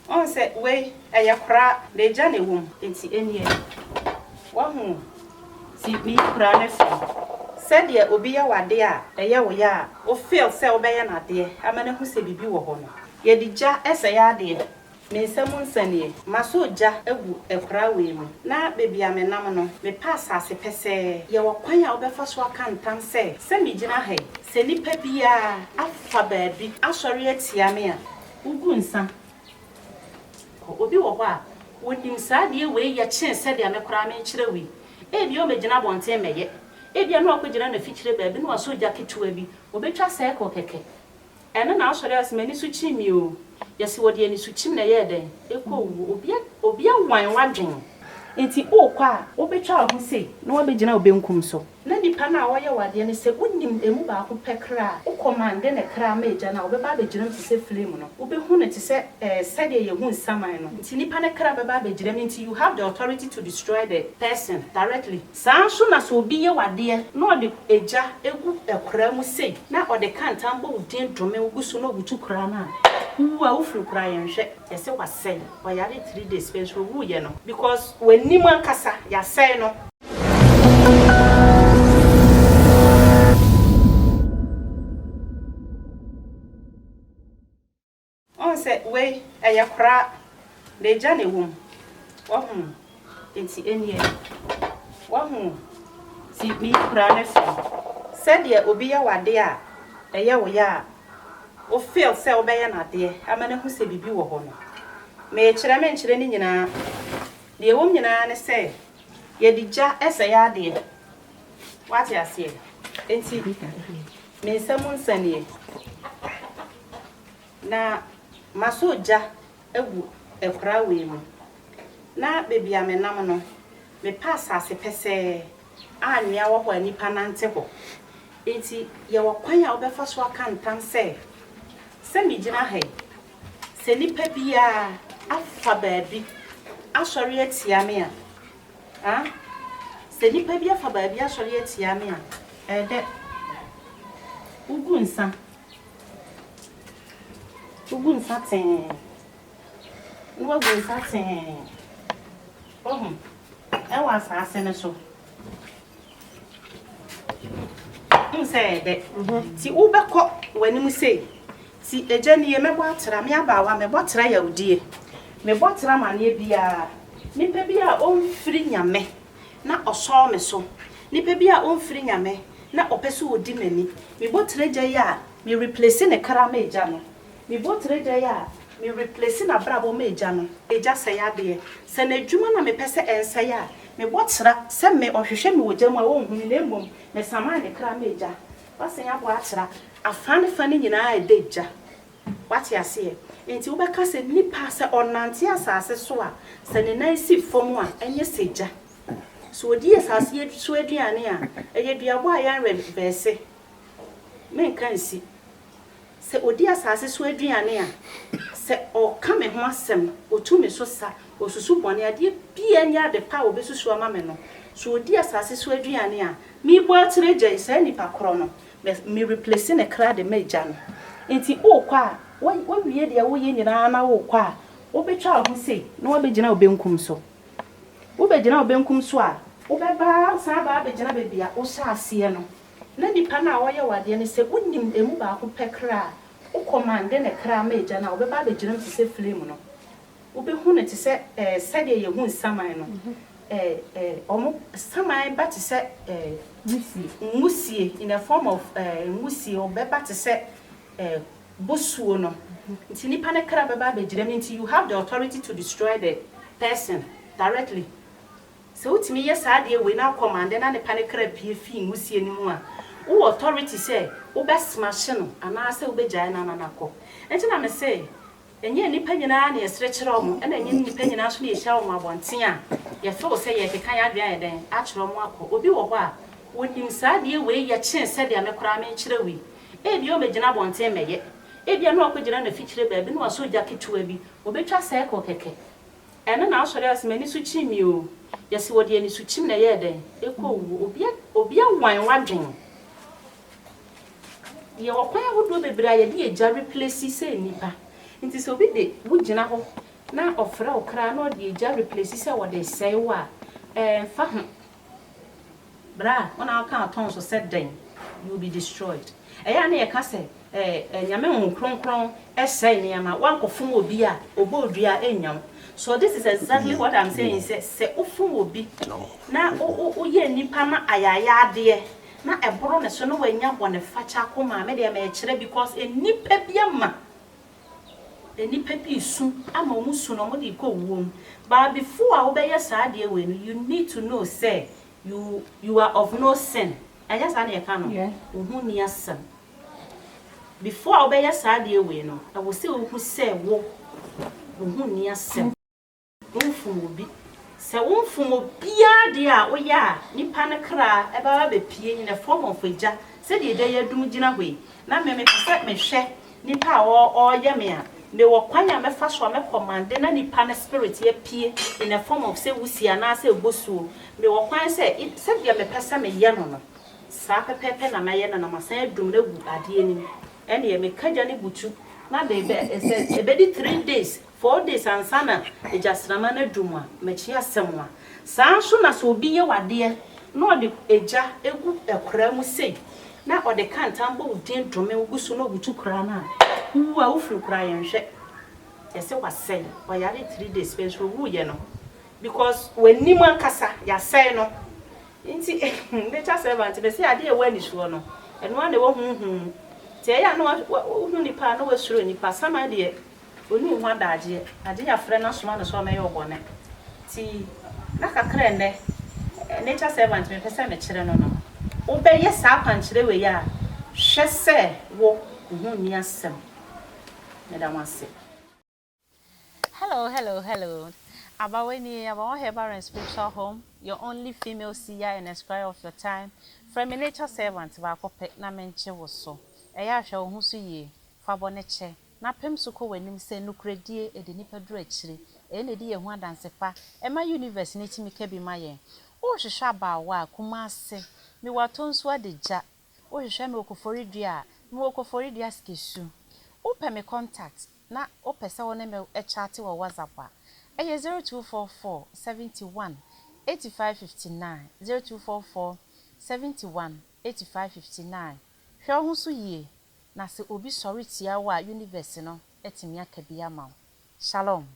Woahu sɛ wei, ɛyɛ koraa, na egya na ɛwɔ mu, enti ɛnnie. Woahu? Nti meyi koraa no afiri mu. Sɛdeɛ obi yɛ wo adeɛ a ɛyɛ wo ya a, wo feel sɛ wobɛyɛ no adeɛ ama no ahu sɛ biribi wɔ hɔ no. Yɛde gya sɛe adeɛ. Me nsa mu nsa nie. Masɔ gya agu akuraa wei mu, na baabi a menam no, mepɛ asase pɛsɛɛ. Yɛwɔ kwan a wobɛfa so aka ntam sɛ, sɛ megyina ha yi, sɛ nipa biara afa baabi asɔre atia me a, wogu nsa. Obi wɔ hɔ a, ɔnim saa adeɛ wei yɛ kyɛn sɛdeɛ me koraa merekyerɛ wo yi. Ebia ɔmmɛgyina abɔnten mmɛyɛ. Ebia na wakɔgyina n'afikyire baabi na wasɔ gya ketewa bi. Ɔbɛtwa circle kɛkɛ. Ɛno na asɔre ase m'ani so kyim me oo. Yɛse wɔde anisokyim na ɛyɛɛ dɛn? Ɛkɔ owuo. Obi obi awan w'adwen. Nti worekɔ a, wobɛtwa wo ho sei na woabɛgyina wo benkum so. Na nipa no a ɔreyɛ wo adeɛ no, sɛ wonim ɛmu baako pɛ kra a, wo kɔmande ne kra ma agya no a, ɔbɛba abɛgyina mu te sɛ flame no. Wobɛhu no te sɛ ɛɛ sɛdeɛ yɛhu nsaman no. Nti nipa no kra bɛba abɛgyina mu. Nti you have the authority to destroy the person directly. Saa ara nso na sɛ obi yɛ wo adeɛ na ɔde egya gu koraa mu sei na ɔde ka ntam bɔ wo din dome wo gu so na ɔbutu koraa no a, wowu a wofiri koraa yɛnhwɛ. Yɛse wasɛe, wayare 3 days pɛ nso ɔwuiɛ no because w'anim ankasa yɛasɛe no. Woahu sɛ wei, ɛyɛ koraa, na egya na ɛwɔ mu. Woahu? Enti ɛnnie. Woahu? Nti meyi koraa no afiri mu. Sɛdeɛ obi yɛ wo adeɛ a, ɛyɛ wo ya a, wo feel sɛ wobɛyɛ no adeɛ ama no ahu sɛ biribi wɔ hɔ no. Merekyerɛ, menkyerɛ ne nyinaa. Deɛ ɛwɔ mu nyinaa ne sɛ, yɛde gya sɛe adeɛ. Woate aseɛ? Enti me nsa mu nsa nie. Na masɔ gya agu akuraa wei mu, na baabi a menam no, mepɛ asase pɛsɛɛ a anwea wɔ hɔ a nnipa nante hɔ. Enti yɛwɔ kwan a wobɛfa so aka ntam sɛ, sɛ megyina ha yi, sɛ nipa biara afa baabi asɔre atia me a, ah, sɛ nipa bi afa baabi asɔre atia me a, ɛyɛ dɛ wogu nsa. Wogu nsa tee. Na woagu nsa tee. Woahu? Ɛwɔ asaase no so. Wohu sɛ ɛyɛ dɛ. Nti wobɛkɔ w'anim sei. Nti agya nie, mɛbɔ atra. Me abaawa, mebɔ tra yawdie. Mebɔ tra amaneɛ biara. Nipa bi a ɔmfiri Nyame na ɔsɔɔ me so. Nipa bi a ɔmfiri Nyame na ɔpɛ sɛ ɔdi m'ani. Me botire gya yi a me replace ne kra ma agya no. Me botire gya yi a me replace n'abrabɔ ma agya no. Agya sɛe adeɛ. Sɛ n'adwuma na mepɛ sɛ ɛnsɛe a, me bɔ tra sɛ me ɔhwehwɛ me wɔ gya mu a ɔnhu me na mmom me saman ne kra ma agya. Wasan abɔ atra afa ne fa no nyinaa ɛda gya. Wate aseɛ? Enti wobɛka sɛ nipa sɛ ɔnante asase so a, sɛ ne nan si fam a ɛnyɛ sɛ gya. Sɛ ɔdi asase yi so aduane a, ɛyɛ duabɔ a yɛnrevɛɛse. Menka nsi. Sɛ ɔdi asase so aduane a, sɛ ɔka me ho asɛm, ɔtu me so sa, ɔsusu bɔne, adeɛ biara nyɛ ade pa a ɔbɛsusu ama me no, sɛ ɔdi asase so aduane a, merebɔ akyire agya yi, saa nipa korɔ no, me replace ne kra de ma agya no. Nti worekɔ a, woawie deɛ woreyɛ nyinaa na worekɔ a, wobɛtwa wo ho sei na woabɛgyina wo benkum so. Wobɛgyina wo benkum so a, wobɛba san aba abɛgyina baabi a wohyɛɛ aseɛ no, na nipa no a ɔreyɛ wo adeɛ no, sɛ wonim ɛmu baako pɛ kra a, wo kɔmande ne kra ma agya no a, ɔbɛba abɛgyina mu te sɛ flame no. Wobɛhu no te sɛ ɛɛ sɛdeɛ yɛhu nsaman no. Ɛɛ ɛɛ wɔn saman ba te sɛ ɛɛ nwusie, in a form of ɛɛ nwusie, ɔbɛba te sɛ ɛɛ bosuo no. Nti nipa no kra bɛba abɛgyina mu nti you have the authority to destroy the person directly. Sɛ wotumi yɛ saa adeɛ wei na wo commande na nipa no kra pue fii nwusie no mu a, wowɔ authority sɛ wobɛ smashe no anaasɛ wobɛgyae no ama no akɔ. Nti na mese Ɛnyɛ nnipa nyinaa na yɛsere kyerɛ wɔn, ɛna ɛnyɛ nnipa nyinaa nso na yɛhyia wɔn abɔnten a yɛfeel sɛ yɛrekeka yɛn adwene ayɛ dɛn akyerɛ wɔn akɔ. Obi wɔ hɔ a, ɔnim saa adeɛ wei yɛ kyɛn sɛdeɛ me koraa merekyerɛ wo yi. Ebia ɔmmɛgyina abɔnten mmɛyɛ. Ebia na wakɔgyina n'afikyire baabi na wasɔ gya ketewa bi, ɔbɛtwa circle kɛkɛ. Ɛno na asɔre ase m'ani so kyim me oo. Yɛse wɔde anisokyim na ɛyɛɛ dɛn? Ɛkɔ owuo. Obi obi awan w'adwene. Yɛwɔ kwan ahodoɔ bebree a yɛde egya replace sɛ nnipa. Nti sɛ obi de wo gyina hɔ na ɔfrɛ wo koraa na ɔde egya replace sɛ wɔde resɛe wo a, ɛmfa ho. Bra, wo na woka atɔn so sɛ dɛn, you will be destroyed. Ɛyɛ a na yɛka sɛ eh, Nyame Honhom Kronkron sɛe nneɛma, woankɔfom obi a, ɔbɔ wo dua a, ɛnnya wo. So this is exactly what I'm saying sɛ, sɛ wofom obi na woyɛ nnipa no ayayaadeɛ na ɛboro ne so na wanya bɔnefakyɛ akoma a, me deɛ mekyerɛ because nnipa bi ama nnipa bi resu ama wɔn su no wɔde rekɔ owuo mu. But before a wobɛyɛ saa adeɛ wei no, you need to know sɛ you are of no sin. Ɛnyɛ saa na yɛka no? Wo ho nni asɛm. Before a wobɛyɛ saa adeɛ wei no, ɛwɔ sɛ wohu sɛ wo, wo ho nni asɛm. Womfom obi. Sɛ womfom obiara deɛ a, woyɛ a, nipa no kra ɛbɛba abɛpue in a form of egya. Sɛdeɛ egya yi adum gyina hɔ yi, na me mepɛ sɛ mehwɛ nipa a ɔreyɛ me a, mewɔ kwan a mɛfa so a mɛkɔmande na nipa no spirit apue in a form of sɛ wusie anaasɛ bosuo. Mewɔ kwan sɛ, sɛdeɛ mepɛ sɛ meyɛ no no, saa pɛpɛɛpɛ na mɛyɛ no na masan adum no agu adeɛ no mu. Ɛnneɛ meka gya no butu na de bɛ, sɛ ɛbɛdi 3 days, 4 days ansa na egyasrama no adum a, makyi asɛm a. Saa nso na sɛ obi yɛ w'adeɛ na ɔde egya egu ɛkora mu sei na ɔde ka ntam bɔ wo din dome wo gu so na ɔbutu kora no a, wowu a wofiri kora yɛnhwɛ. Yɛsɛ wasɛe, ɔyare 3 days pɛ nso owuiɛ no because w'anim ankasa yɛasɛe no. Nti nature servant bɛsɛ adeɛ a ɛwɔ anisoɔ no, ɛno ara na ɛwɔ honhom mu. Nti ɛyɛ a na wohu nipa a na wasuro nipa. Saman deɛ ɔni wo ho adagyeɛ. Agye yɛafrɛ no asoma no sɛ ɔmmɛyɛ wo bɔne. Nti na kakra ɛnnɛ nature servant mepɛ sɛ mekyerɛ no no, wobɛyɛ saa akwankyerɛ wei a, hwɛ sɛ wo wo ho nni asɛm. Meda mo ase. Hello, hello, hello. Abaweni, Abawa Herbal and Spiritual Home, your only female seer and a scribe of your time. Frɛ me nature servant baako pɛ na menkye wo so. Ɛyɛ ahwɛ wo ho so yie, fa bɔne kyɛ, na pem so kɔ w'anim sɛ nokoredie ɛde nipa duru akyiri. Ɛyɛ na ɛdi yɛn ho adanse pa, ɛma universe no tumi ka bi ma yɛn. Wohwehwɛ abaawa a Kumase, mewɔ Atonsu Adagya. Wohwehwɛ me wɔ Koforidua a, mewɔ Koforidua Sikesu. Wopɛ me contact na wopɛ sɛ wo ne me chat wɔ WhatsApp a, ɛyɛ 0244 71 85 59, 0244 71 85 59. Hwɛ wo ho so yie na sɛ obi sɔre tia wo a, universe no atumi aka bi ama wo. Shalom.